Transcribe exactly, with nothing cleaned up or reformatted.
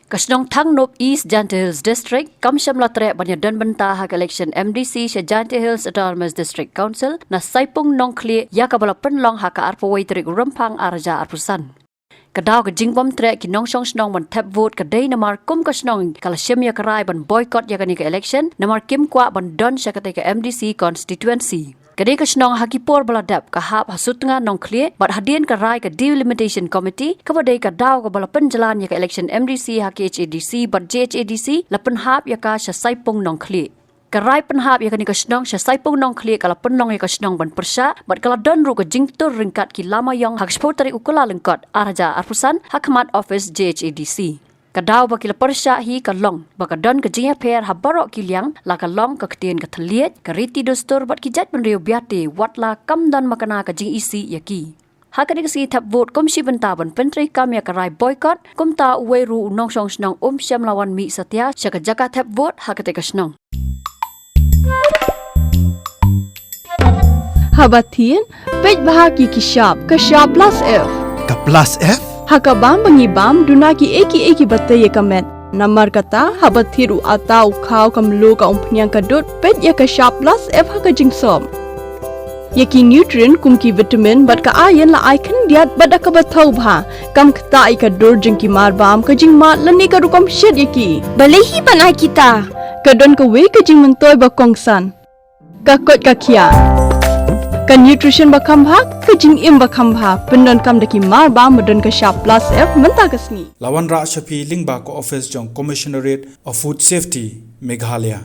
Ka shnong Thangnop, East Jaintia Hills District, kam shym la treh ban ïadon bynta ha ka election M D C sha Jaintia Hills Autonomous District Council na Saipung Nongkhlieh, ïa kaba la pynlong ha ka arphew wei tarik u Rymphang ar hajar arphew san. Ka daw ka jingbym treh ki nongshong shnong ban thep vote ka dei namar kum ka shnong ka la shim ïa ka rai ban boycott ïa kane ka election namar kim kwah ban don sha katei ka M D C constituency. Ka dei ka shnong ha ki por ba la dep ka hap ha Sutnga Nongkhlieh bad hadien ka rai ka Delimitation Committee, kaba dei ka daw kaba la pynjlan ïa ka election M D C ha K H A D C bad J H A D C, la pynhap ïa ka sha Saipung Nongkhlieh. Ka rai pynhap ïa kane ka shnong sha Saipung Nongkhlieh ka la pynlong ïa ka shnong ban pyrshah bad ka la don ruh ka jingtur ryngkat ki lama ïong ha ka shiphew tarik u Kyllalyngkot ar hajar arphew san ha khmat office J H A D C. Ka daw ba ki la pyrshah hi ka long ba ka don ka jingïapher ha baroh ki liang, la ka long ka ktien ka thylliej, ka riti dustur bad ki jaitbynriew biate, watla kam don makna ka jingisih ïa ki. Ha kane ka sngi thep vote kum shi bynta ban pyntreikam ïa ka rai boycott, kumta uwei ruh u nongshong shnong um shym la wan mih satia sha ka jaka thep vote ha katei ka shnong. Haba thied, peit bha ki ki shap, ka shap plus F. Ka plus F? Ha ka bam ba ngi bam, duna ki ei ki ei kiba tei ïa ka met. Namar kata, haba thied u atta u khaw ka mluh ka umphniang ka dud, peit ïa ka shap plus F ha ka jingsop. Ïa ki nutrient kum ki vitamin bad ka iron la ai khyndiat bad da kaba thaw bha. Kam ktah ïa ka dur jong ki mar bam, ka jingmad lane ka rukom shet ïa ki. Balei hi ban ai kita? Ka don kawei ka jingmyntoi ba kongsan. Ka koit ka khiah. Ka nutrition ba kham bha, ka jingim ba kham bha. Pyndonkam da ki mar bam ba don ka shap plus F mynta ka sngi. La wanrah sha phi lyngba ka office jong Commissionerate of Food Safety, Meghalaya.